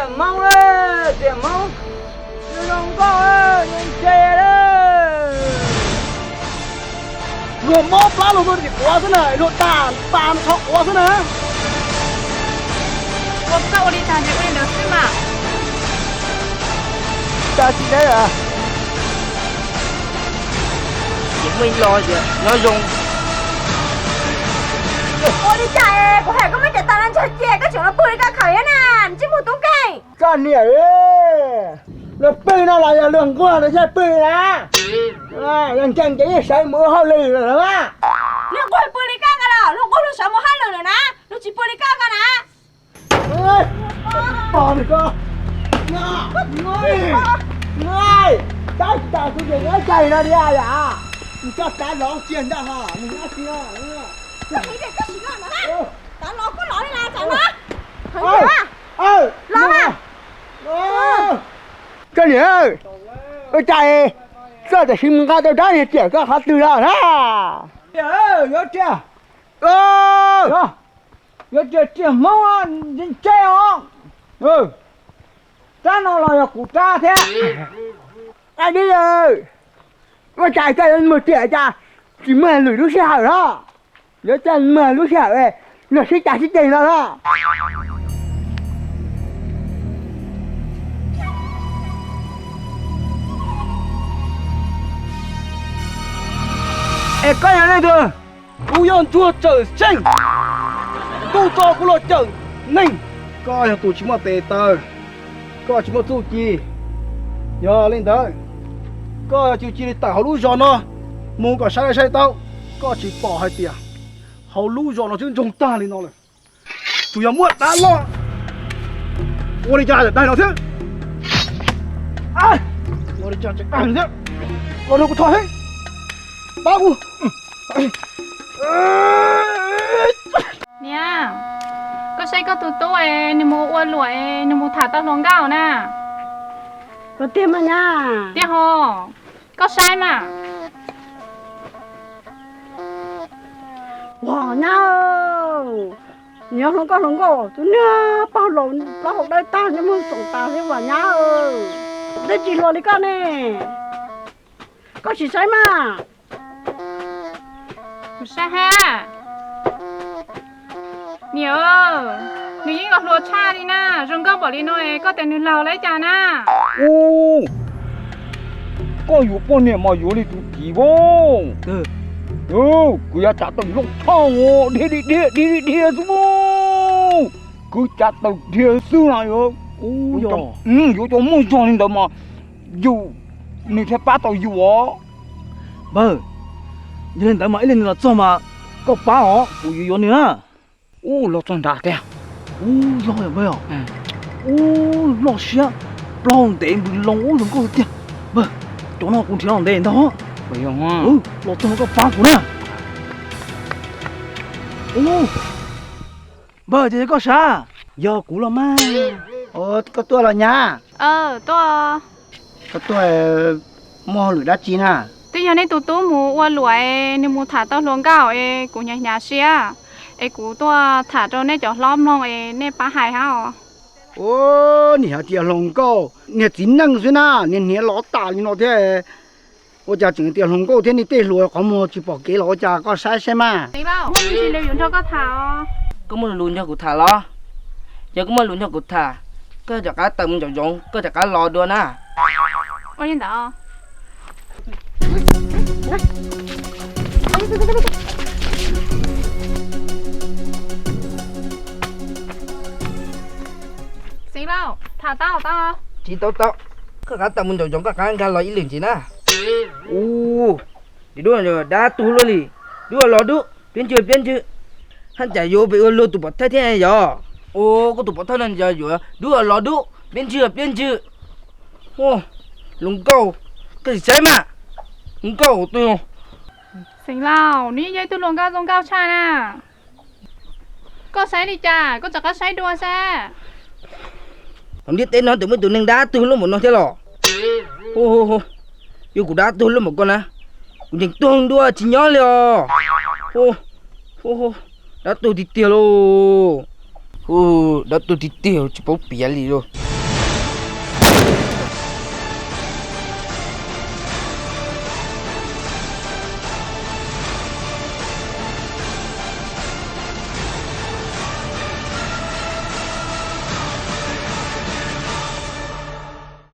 Tiam Hmoob, tiam Hmoob, zoo nkauj, zoo ntse. Luag mob plab luag tuaj tim quav xwb na, luag tas tas no tso quav xwb na. Ua koj ua li cas ces ua li ntawd xwb mas. Tsis tau tsis tau. Ces muaj ib lo tias nyob zoo. Ua li cas es kuv hais koj muab cov tas no ntsag cia koj tseem los pw li koj khaws thiab na, ntsej muag tub nkeeg. Koj niam, luag pw no los yog luag nquag luag thiaj pw na? Yog nkees ces yeej sawv mus ua hauj lwm lawm na. Luag nquag pw li koj ko los luag nquag luag sawv mus hauj lwm lawm na, luag tsis pw li koj ko na. Tab tas kuv ces ua cas no diam yom? Nws tso tav lov cia ntag ho, nws nyob tsis no. Koj siv los no, tav lov koj los li los tsam no. Los na. Koj niam, ua cas koj tam sim mus nqa tau rab niag tiam koj qhov twg los na? Yuav tiag, yuav tiag tiam Hmoob ntse os. Rab no los yog kuv rab thiab. Ai, ua cas koj yuav mus tiam cas tsis muaj lwm lub sij hawm los? Yuav coj muag lub sij hawm los sib cav sib ceg no los. Es koj yog leej twg? Kuv yog Ntsuag Tsawm Xyeej, tub tso kuv los cawm neeg. Koj yog tus tsis muaj tes taw, koj tsis muaj txuj ci. Yog li ntawd, koj tsis cia li tawm hauv lub zos no mus kom sawv daws saib tau. Koj tsis pom hais tias hauv lub zos no twb ntsoog tag li no lawm, tsuas yog muaj dab loj. Ua li cas tseem daig no thiab? Ua li cas tseem daig no thiab? Los nrog kuv tho thiab. Pab kuv. Niam, koj saib koj tus tub es nws mus ua luam es nws mus tham tau hluas nkauj na. Koj tiag mas nyab? Tiag ho, koj saib mas. Ua nyab, nws hluas nkauj hluas nkauj, tus niag pog laus plaub hau dawb tag nyob muag xoom tas thiab as nyab. Dab tsi hluas li koj ne? Koj sim saib mas. Kuv saib hab. Niam, nws yeej los hluas tshaj li na, zoo nkauj npaum li no es koj tias nws laus lawm cas na? Ub, koj yuav poj niam mas yuav li tus txiv vaub. Kuv yuav tsav taws loj tshaj, dhia dhia dhia dhia dhia xwb. Kuv tsav taws dhia xwb na. Yuav cov muaj zog li ntawd mas yus, nws thiaj pab tau yus os. Npawg, yog li ntawd mas ib lig nws los txog mas koj pab os, kuv yuav yuav nws na. Ub, los txog nrad tiag. Ub, yog npawg os. Ub, loj siab, plaub hau ntev npws loo, ub, zoo nkauj tiag. Npawg, cov no kuv nrhiav los ntev ntag. Los txog no koj pab kuv na. Ub, npawg, ces yog koj sav? Yog kuv los mas. Koj tuaj los nyab? Tuaj. Koj tuaj muaj hauj lwm dab tsi na? Twb yog nej tus tub mus ua luam es nws mus tham tau hluas nkauj es kuv hnyav hnyav siab es kuv tuaj tham rau nej cov hlob mloog es nej pab hais hab os. Ub, niag hais tias hluas nkauj, niag txiv neej xwb na, niag hniav los tas li no thiab. Ua cas tseem tias hluas nkauj thiab, nej tej hluas qhov muag tsis pom kev los ua cas, koj saib saib mas. Txiv Lauj, muaj dab tsi lus yuav nrog koj tham os. Koj muaj lus nrog kuv tham los? Yog koj muaj lus nrog kuv tham, koj rov qab tawm mus ncaum zoov, koj rov qab los dua na. Ua li ntawd. Txiv Lauj, tham tau tau. Tsis tau tau, koj rov qab tawm mus ncaum zoov, koj rov qab nkag los ib lwm ntxiv na. Ub, dub dab tuag luaj li. Dub los dub, piab ntswg piab ntswg. Haj cas yuav pem ua luag tus pov thawj thiab yog? Ub, koj tus pov thawj no yog yuav dub los dub, piab ntswg piab ntswg. Hluas nkauj, koj sim saib mas. Hluas nkauj tus. Xeev Laus, nws yeej yog ib tug hluas nkauj zoo nkauj tshaj na. Koj saib li cas, koj rov qab saib dua saib. Hauv ntiaj teb no twb muaj tus neeg dab tuag luaj npaum no thiab los? Hu hu hu, yuav kuv dab tuag luaj npaum ko na, kuv ncees tuag dua tsis nyob li os. Hu hu, dab tuag tiag tiag lauj. Hu, dab tuag tiag tiag tsis paub piav li lauj.